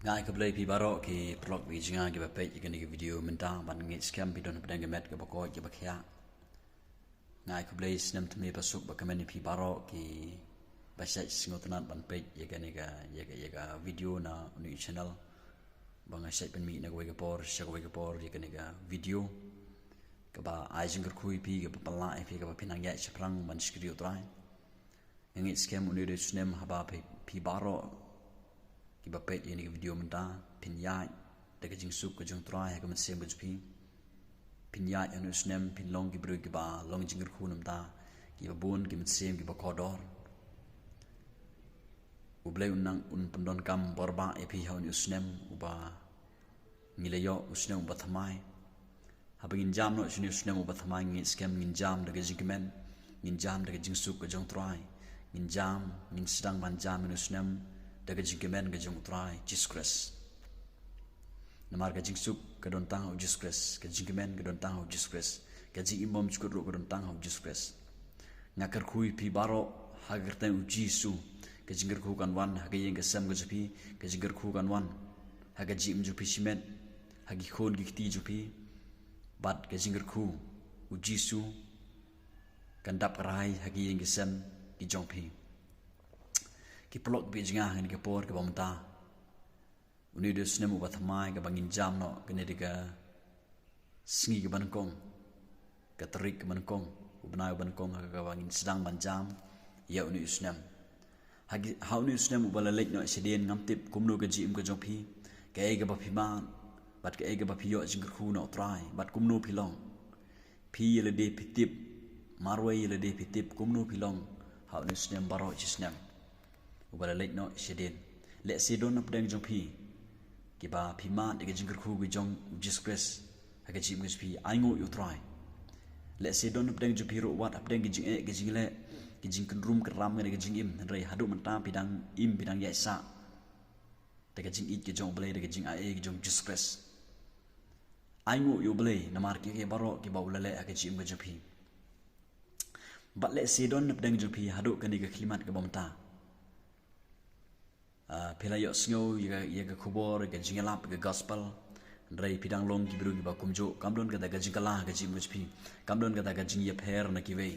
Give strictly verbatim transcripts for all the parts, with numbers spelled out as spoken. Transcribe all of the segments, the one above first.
Nga ai khublei phi baroh ki paralok bad ki jingïa kiba peit ïa kane ka video mynta, bad nga ngeit skhem phi don hapdeng ka met kaba koit kaba khiah. Nga ai khublei snem thymmai ba suk ba kmen ïa phi baroh kiba shait sngewtynnat ban peit ïa kane ka, ïa ka, ïa ka video na une u channel ba nga shait pynmih na kawei ka por sha kawei ka por ïa kane ka video kaba ai jingkyrkhu ïa phi, kaba pynlah ïa phi, kaba phin nang ïaid shaphrang ban shakri ïa U Trai. Nga ngeit skhem une u dei u snem haba phi, phi baroh kiba peit ïa kane ka video mynta phin ïaid da ka jingsuk ka jong U Trai ha ka mynsiem ka jong phi. Phin ïaid ha une u snem phin long ki briew kiba long jingkyrkhu na bynta kiba bun ki mynsiem kiba kordor. U Blei un nang, un pyndonkam bor bah ïa phi ha une u snem uba ngi la ïoh, u snem uba thymmai. Haba ngin jam noh sha une u snem uba thymmai, nga ngeit skhem ngin jam da ka jingkmen, ngin jam da ka jingsuk ka jong U Trai, ngin jam, ngin sdang ban jam ïa une u snem da ka jingkmen ka jong U Trai Jisu Khrist. Namar ka jingsuk ka don tang ha U Jisu Khrist, ka jingkmen ka don tang ha U Jisu Khrist, ka jingim bymjukut ruh ka don tang ha U Jisu Khrist. Nga kyrkhu ïa phi baroh ha ka kyrteng U Jisu. Ka jingkyrkhu kan wan ha ka ïing ka sem ka jong phi, ka jingkyrkhu kan wan ha ka jingim jong phi shimet, ha ki khun ki kti jong phi, bad ka jingkyrkhu U Jisu kan dap kyrhai ha ki ïing ki sem ki jong phi. Ki paralok bad ki jingïa, ha kane ka por kaba mynta, une u dei u snem uba thymmai kaba ngin jam noh, kane dei ka sngi kaba nyngkong, ka tarik kaba nyngkong, u bnai uba nyngkong ha kaba ngin sdang ban jam ïa une u snem. Ha ki, ha une u snem uba la leit noh shadien, ngam tip kumno ka jingim ka jong phi, kaei kaba phi mad, bad kaei kaba phi ïoh jingkyrkhu na U Trai, bad kumno phi long. Phi ïa lade phi tip, marwei ïa lade phi tip kumno phi long ha une u snem baroh shi snem uba la leit noh shadien. Lehse don napdeng jong phi kiba phi mad ïa ka jingkyrkhu ka jong U Jisu Khrist ha ka jingim ka jong phi, ainguh ïa U Trai. Lehse don napdeng jong phi ruh wat hapdeng ka jingeh ka jingleh, ka jingkynrum kynram kane ka jingim, hynrei haduh mynta phi dang im, phi dang ïaid sah da ka jingïeit ka jong U Blei, da ka jingaiei ka jong U Jisu Khrist. Ainguh ïa U Blei namar kiei baroh kiba u la leh ha ka jingim ka jong phi. Bad lehse don napdeng jong phi haduh kane ka khyllipmat kaba mynta, ah, phi la ïohsngew ïa ka, ïa ka khubor, ïa ka jingïalap, ïa ka gospel, hynrei phi dang long ki briew kiba kumjuh, kam don kata ka jingkylla ha ka jingim ka jong phi, kam don kata ka jingïapher na kiwei.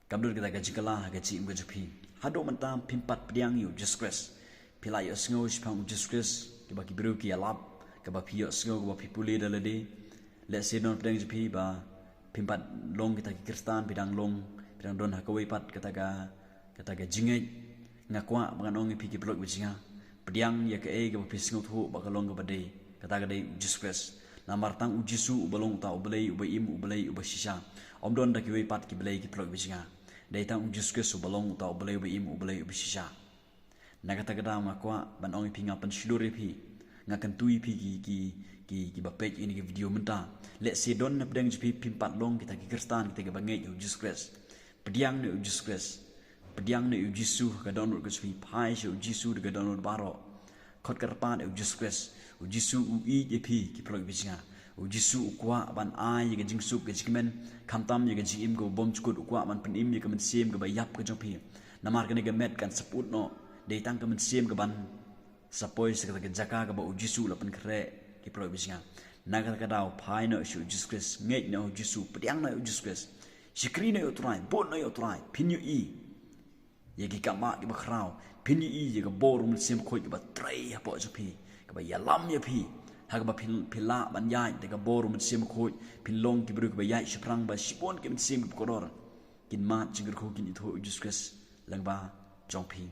Kam don kata ka jingkylla ha ka jingim ka jong phi. Haduh mynta phim pat pdiang ïa U Jisu Khrist. Phi la ïohsngew shaphang U Jisu Khrist, kaba ki briew ki ïalap, kaba phi ïohsngew, kaba phi pule da lade. Lehse don napdeng jong phi ba phim pat long kita ki Khristan, phi dang long, phi dang don ha kawei pat kata ka, kata ka jingngeit. Nga kwah ba ngan ong ïa phi ki paralok bad ki jingïa, pdiang ïa kaei kaba phi sngewthuh ba ka long kaba dei, kata ka dei U Jisu Khrist. Namar tang U Jisu uba long uta U Blei uba im, U Blei uba shisha. Ym don da kiwei pat ki blei ki paralok bad ki jingïa. Dei tang U Jisu Khrist uba long uta U Blei uba im, U Blei uba shisha. Na kata ka daw nga kwah ban ong ïa phi, nga pynshlur ïa phi, nga kyntu ïa phi ki, ki, ki, kiba peit ïa kane ka video mynta. Lehse don napdeng jong phi phim pat long kita ki Khristan, kita kiba ngeit ïa U Jisu Khrist. Pdiang noh ïa U Jisu Khrist. Pdiang noh ïa U Jisu ha ka dohnud ka jong phi, phai sha U Jisu da ka dohnud baroh. Khot kyrpad ïa U Jisu Khrist. U Jisu u ïeit ïa phi ki paralok bad ki jingïa. U Jisu u kwah ban ai ïa ka jingsuk ka jingkmen, khamtam ïa ka jingim kaba bymjukut, u kwah ban pynim ïa ka mynsiem kaba ïap ka jong phi. Namar kane ka met kan sa pyut noh, dei tang ka mynsiem kaban sa poi sha kata ka jaka kaba U Jisu u la pynkhreh ki paralok bad ki jingïa. Na kata ka daw phai noh sha U Jisu Khrist, ngeit noh ha U Jisu, pdiang noh ïa U Jisu Khrist. Shakri noh ïa U Trai, bud noh ïa U Trai, phin ïohi ïa ki kam bah kiba khraw, phin ïohi ïa ka bor U Mynsiem Bakhuid kaba trei hapoh jong phi, kaba ïalam ïa phi, ha kaba phin, phin lah ban ïaid da ka bor U Mynsiem Bakhuid, phin long ki briew kiba ïaid shaphrang, ba shibun ki mynsiem kiba kordor kin mad jingkyrkhu, kin ithuh ïa U Jisu Khrist lyngba jong phi.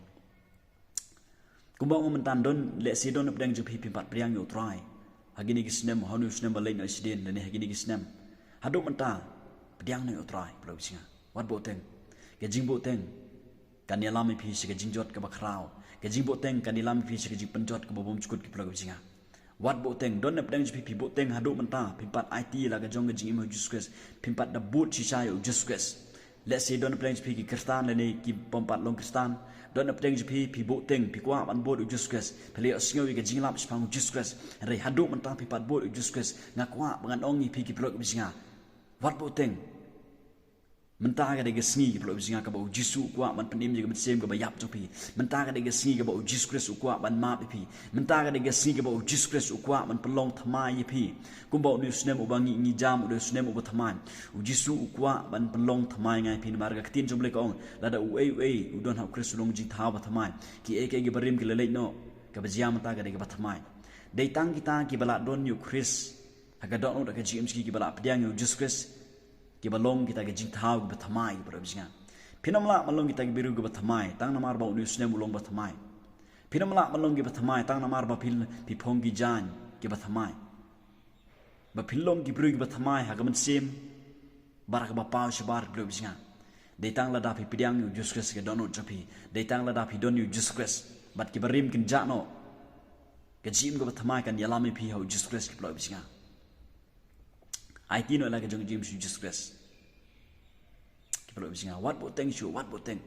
Kumba ong mynta, don, lehse don napdeng jong phi phim pat pdiang ïa U Trai ha kine ki snem, ha une u snem ba leit noh shadien, lane ha kine ki snem. Haduh mynta, pdiang noh ïa U Trai, paralok bad ki jingïa. Wat buhteng. Ka jingbuhteng kan ïalam ïa phi sha ka jingjot kaba khraw. Ka jingbuhteng kan ïalam ïa phi sha ka jingpynjot kaba bymjukut, ki paralok bad ki jingïa. Wat buhteng, don napdeng jong phi, phi buhteng haduh mynta, phim pat aiti ïa la ka jong ka jingim ha U Jisu Khrist, phim pat da bud shisha ïa U Jisu Khrist. Lehse don napdeng jong phi ki Khristan lane ki bym pat long Khristan, don napdeng jong phi, phi buhteng, phi kwah ban bud ïa U Jisu Khrist, phi la ïohsngew ïa ka jingïalap shaphang U Jisu Khrist, hynrei haduh mynta phim pat bud ïa U Jisu Khrist. Nga kwah ba ngan ong ïa phi ki paralok bad ki jingïa, wat buhteng. Mynta ka dei ka sngi ki paralok ba jong nga kaba u Jisu u kwah ban pynim ïa ka mynsiem kaba ïap jong phi. Mynta ka dei ka sngi kaba u Jisu Khrist u kwah ban map ïa phi. Mynta ka dei ka sngi kaba u Jisu Khrist u kwah ban pynlong thymmai ïa phi. Kumba une u snem uba ngi, ngi jam u dei u snem uba thymmai. U Jisu u kwah ban pynlong thymmai ïa nga ïa phi namar ka ktien jong u Blei ka ong, lada uei uei u don ha u Khrist u long jingthaw ba thymmai. Kiei kiei kiba rim ki la leit noh, kaba jia mynta ka dei kaba thymmai. Dei tang kita kiba la don ïa u Khrist ha ka dohnud ha ka jingim jong ki, kiba la pdiang ïa u Jisu Khrist, kiba long kita ki jingthaw kiba thymmai ki paralok ba jong nga. Phin ym lah ban long kita ki briew kiba thymmai tang namar ba une u snem u long ba thymmai. Phin ym lah ban long kiba thymmai tang namar ba phi, phi phong ki jaiñ kiba thymmai. Ba phin long ki briew kiba thymmai ha ka mynsiem bad ha kaba paw shabar ki paralok ba jong nga. Dei tang lada phi pdiang ïa u Jisu Khrist ha ka dohnud jong phi. Dei tang lada phi don ïa u Jisu Khrist bad kiba rim kin jah noh. Ka jingim kaba thymmai kan ïalam ïa phi ha u Jisu Khrist ki paralok ba jong nga. Aiti noh ïa la ka jong ka jingim sha u Jisu Khrist. Ki paralok ba jong nga, wat buteng shuh, wat buteng.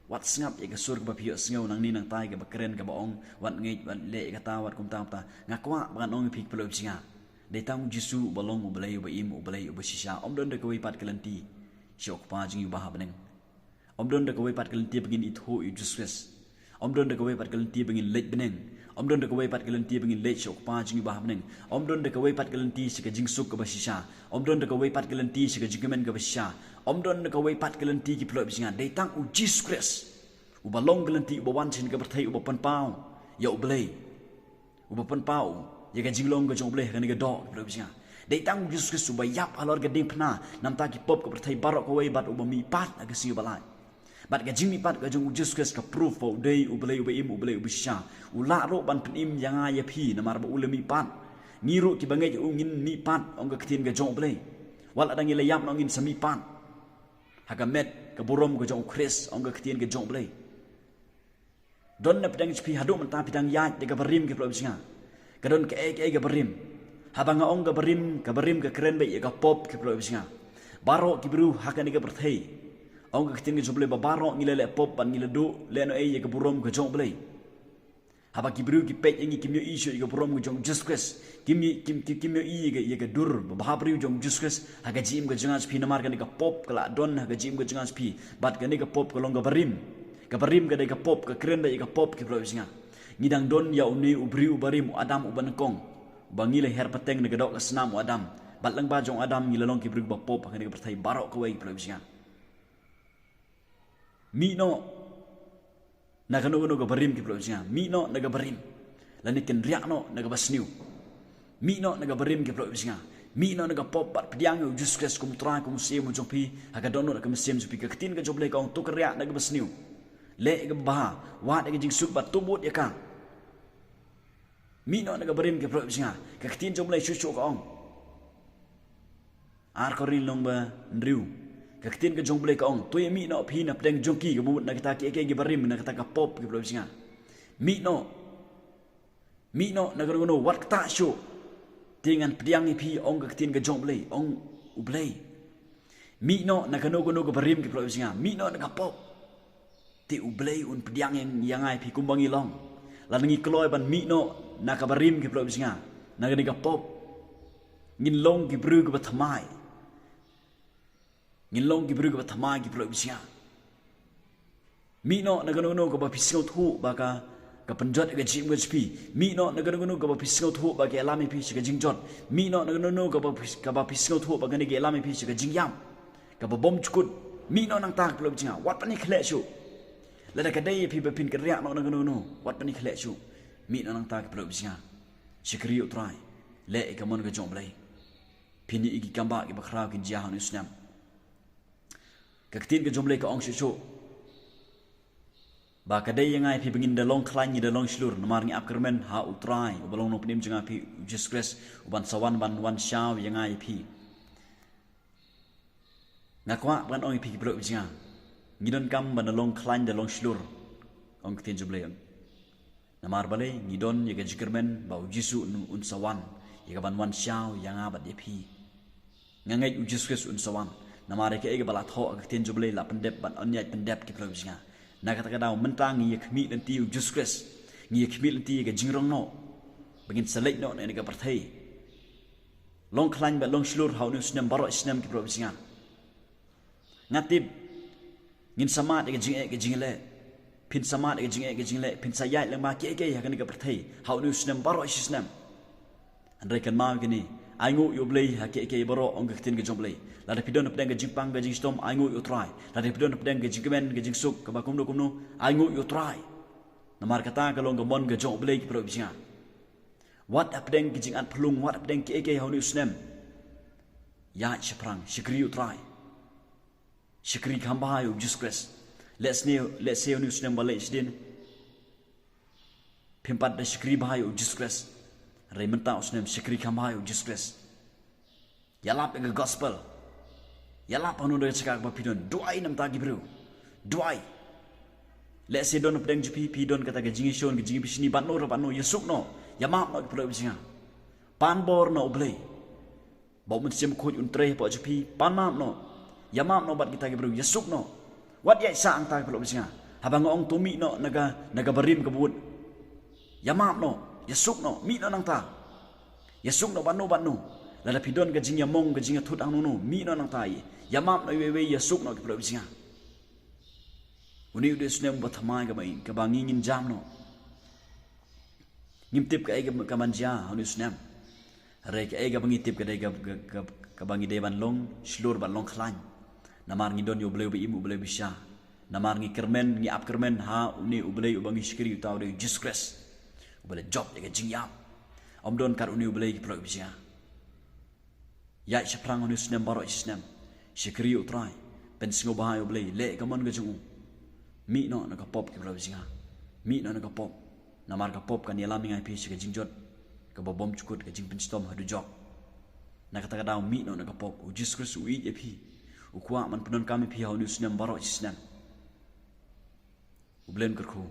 Wat sngap ïa ka sur kaba phi ïohsngew nangne nangtai kaba kren kaba ong, wat ngeit, wat leh ïa kata, wat kumta kumta. Nga kwah ban ong ïa phi ki paralok ba jong nga. Dei tang u Jisu uba long U Blei uba im, U Blei uba shisha. Ym don da kawei pat ka lynti sha u Kpa jong ngi uba ha bneng. Ym don da kawei pat ka lynti ba ngin ithuh ïa u Jisu Khrist. Ym don da kawei pat ka lynti ba ngin leit bneng. Ym don da kawei pat ka lynti ba ngin leit sha u Kpa jong ngi uba ha bneng. Ym don da kawei pat ka lynti sha ka jingsuk kaba shisha. Ym don da kawei pat ka lynti sha ka jingkmen kaba shisha. Ym don da kawei pat ka lynti ki paralok ba jong nga. Dei tang u Jisu Khrist uba long ka lynti, uba wan sha kane ka pyrthei, uba pynpaw ïa U Blei. Uba pynpaw ïa ka jinglong ka jong U Blei ha kane ka doh ki paralok ba jong nga. Dei tang u Jisu Khrist uba ïap halor ka diengphna namar ki pop ka pyrthei baroh kawei bad uba mihpat ha ka sngi ba lai. Bad ka jingmihpat ka jong u Jisu Khrist ka proof ba u dei U Blei uba im, U Blei uba shisha. U lah ruh ban pynim ïa nga ïa phi namar ba u la mihpat. Ngi ruh kiba ngeit ïa u ngin mihpat, ong ka ktien ka jong U Blei. Wat la dang ngi la ïap noh ngin sa mihpat ha ka met ka burom ka jong u Khrist, ong ka ktien ka jong U Blei. Don na pdeng jong phi haduh mynta phi dang ïaid da kaba rim ki paralok ba jong nga. Ka don kaei kaei kaba rim. Haba nga ong kaba rim, kaba rim ka kren beit ïa ka pop ki paralok ba jong nga. Baroh ki briew ha kane ka pyrthei, ong ka ktien ka jong U Blei, ba baroh ngi la leh pop bad ngi la duh lehnohei ïa ka burom ka jong U Blei. Haba ki briew ki peit ïa ngi kim ïohi shuh ïa ka burom ka jong u Jisu Khrist. Kim ïohi, kim, kim, kim ïohi ïa ka, ïa ka dur babha briew jong u Jisu Khrist ha ka jingim ka jong nga jong phi namar kane ka pop ka la don ha ka jingim ka jong nga jong phi. Bad kane ka pop ka long kaba rim. Kaba rim ka dei ka pop, ka kren beit ïa ka pop ki paralok ba jong nga. Ngi dang don ïa une u briew uba rim, u Adam uba nyngkong, uba ngi la her pateng na ka doh ka snam u Adam. Bad lyngba jong u Adam ngi la long ki briew ba pop ha kane ka pyrthei baroh kawei ki paralok ba jong nga. Mih noh na kano kano kaba rim ki paralok ba jong nga. Mih noh na kaba rim. Lane kynriah noh na kaba sniew. Mih noh na kaba rim ki paralok ba jong nga. Mih noh na ka pop bad pdiang ïa u Jisu Khrist kum u Trai, kum u Syiem u jong phi ha ka dohnud ha ka mynsiem jong phi. Ka ktien ka jong U Blei ka ong, to kynriah na kaba sniew. Leh ïa kaba bha, wad ïa ka jingsuk bad to bud ïa ka. Mih noh na kaba rim ki paralok ba jong nga. Ka ktien jong U Blei shuh shuh ka ong, Ar Korinth lynnong ba hynriew. Ka ktien ka jong U Blei ka ong, to ïa mih noh phi na pdeng jong ki, kaba mut na kata kiei kiei kiba rim, na kata ka pop ki paralok ba jong nga. Mih noh. Mih noh na kano kano, wat ktah shuh. Te ngan pdiang ïa phi, ong ka ktien ka jong U Blei, ong U Blei. Mih noh na kano kano kaba rim ki paralok ba jong nga. Mih noh na ka pop. Te U Blei un pdiang ïa, ïa nga ïa phi kumba ngi long. Lada ngi kloi ban mih noh na kaba rim ki paralok ba jong nga, na kane ka pop, ngin long ki briew kiba thymmai. Ngin long ki briew kiba thymmai ki paralok ba jong nga. Mih noh na kano kano kaba phi sngewthuh ba ka, ka pynjot ïa ka jingim ka jong phi. Mih noh na kano kano kaba phi sngewthuh ba ka ïalam ïa phi sha ka jingjot. Mih noh na kano kano kaba phi, kaba phi sngewthuh ba kane ka ïalam ïa phi sha ka jingïap, kaba bym jukut. Mih noh nangta ki paralok ba jong nga. Wat pynïakhleh shuh. Lada ka dei ïa phi ba phin kynriah noh na kano kano, wat pynïakhleh shuh. Mih noh nangta ki paralok ba jong nga. Shakri ïa u Trai. Leh ïa ka mon ka jong U Blei. Phin ïohi ïa ki kambah kiba khraw kin jia ha une u snem. Ka ktien ka jong U Blei ka ong shuh shuh ba ka dei ïa nga ïa phi ba ngin da long khlaiñ, ngin da long shlur, namar ngi ap kyrmen ha u Trai uba long Nongpynim jong nga ïa phi, u Jisu Khrist, uban sa wan ban wan shaw ïa nga ïa phi. Nga kwah ban ong ïa phi ki paralok ba jong nga, ngi donkam ban da long khlaiñ, da long shlur, ong ka ktien jong U Blei. Namar balei? Ngi don ïa ka jingkyrmen ba u Jisu un, un sa wan ïa kaban wan shaw ïa nga bad ïa phi. Nga ngeit u Jisu Khrist un sa wan. Namar ïa kaei kaba la thoh ha ka ktien jong U Blei la pyndep bad yn ïaid pyndep ki paralok ba jong nga. Na kata ka daw mynta ngi ïa khmih lynti ïa u Jisu Khrist. Ngi ïa khmih lynti ïa ka jingrong noh ba ngin sa leit noh na kane ka pyrthei. Long khlaiñ bad long shlur ha une u snem baroh snem ki paralok ba jong nga. Nga tip ngin sa mad ïa ka jingeh ka jingleh. Phin sa mad ïa ka jingeh ka jingleh, phin sa ïaid lang ba kiei kiei ha kane ka pyrthei ha une u snem baroh shi snem. Hynrei kynmaw kine, ainguh ïa U Blei ha kiei kiei baroh, ong ka ktien ka jong U Blei. Lada phi don hapdeng ka jingpang ka jingshitom, ainguh ïa U Trai. Lada phi don hapdeng ka jingkmen ka jingsuk kaba kumno kumno, ainguh ïa U Trai. Namar kata ka long ka mon ka jong U Blei, ki paralok ba jong nga. Wat hapdeng ki jingat phyllung, wat hapdeng kiei kiei ha une u snem, ïaid shaphrang, shakri ïa U Trai. Shakri kham bha ïa U Jisu Khrist. Lehse, lehse une u snem ba leit shadien phim pat da shakri bha ïa U Jisu Khrist. Hynrei mynta u snem shakri kham bha ïa U Jisu Khrist. Ïalap ïa ka gospel. Ïalap hangno da ka jaka kaba phi don. Duwai na ka bynta ki briew. Duwai. Lehse don hapdeng jong phi, phi don kata ka jingïashun, ka jingïabishni, bad no ruh bad no, ïasuk noh. Ïamap noh, ki paralok ba jong nga. Pan bor na U Blei. Ba U Mynsiem Bakhuid un trei hapoh jong phi, pan map noh. Ïamap noh bad kita ki briew, ïasuk noh. Wat ïaid sah hangta, ki paralok ba jong nga. Haba nga ong to, mih noh na ka, na ka barim kaba bud. Ïamap noh, ïasuk noh, mih noh nangta. Ïasuk noh bad no bad no. Lada phi don ka jingïamong, ka jingïathut hangno no, mih noh nangta. Ïamap noh iwei iwei, ïasuk noh, ki paralok ba jong nga. Une u dei u snem uba thymmai kaba, kaba ngi ngin jam noh. Ngim tip kaei ka, ka ban jia ha une u snem. Hynrei kaei kaba ngi tip ka dei ka, ka, ka, kaba ngi dei ban long shlur, ban long khlaiñ. Namar ngi don ïa U Blei uba im, U Blei uba shisha. Namar ngi kyrmen, ngi ap kyrmen ha une U Blei uba ngi shakri, uta u dei U Jisu Khrist. Uba la jop ïa ka jingïap. Ym don kat une U Blei, ki paralok ba jong nga. Ïaid shaphrang ha une u snem baroh shi snem. Shakri ïa U Trai. Pynsngewbha ïa U Blei, leh ïa ka mon ka jong u. Mih noh na ka pop, ki paralok ba jong nga. Mih noh na ka pop. Namar ka pop kan ïalam ïa nga ïa phi sha ka jingjot kaba bymjukut, ka jingpynshitom haduh jok. Na kata ka daw mih noh na ka pop. U Jisu Khrist u ïeit ïa phi. U kwah ban pyndonkam ïa phi ha une u snem baroh shi snem. U Blei un kyrkhu.